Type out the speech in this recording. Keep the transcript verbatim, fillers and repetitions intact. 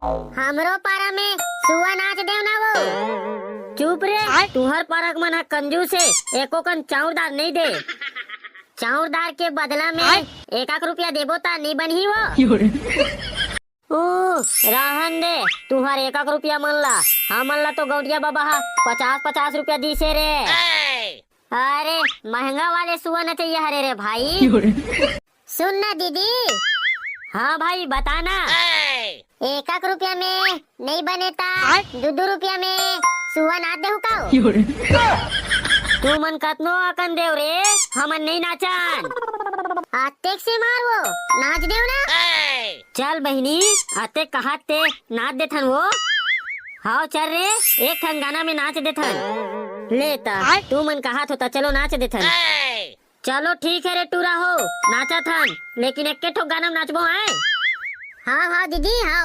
हमरो पारा में सुआ नाच देव ना वो। चुप रे, तुहर पारा के मन ह कंजूस हे, एको कन चाउर दार नहीं दे। चाउर दार के बदला में एक आख रुपया देबो ता नहीं बनही वो। ओ, रहन दे, तुहर एक आख रुपया मन ला, हमन ला तो गौंटिया बाबा हा पचास पचास रुपया दीसे रे। अरे, महंगा वाले सुआ न चाहिए हरे रे भाई। सुन ना दीदी। हाँ भाई, बता ना। एक आख रुपया में नहीं बने ता, दू दू रुपया में सुआ नाच देहू का? तू मन कतनो अकन देव रे, हमन नहीं नाचन। अतेक से मार वो, नाच देव ना। चल बहिनी, अतेक कहत ते नाच देथन वो। हाव चल रे, एक ठन गाना में नाच देथन। ले ता, तू मन कहत हो ता चलो नाच देथन। चलो ठीक है रे टूरा हो, नाचत हन, लेकिन एक्के ठो गाना में नाचबो हैं। हाँ हाँ दीदी हाँ।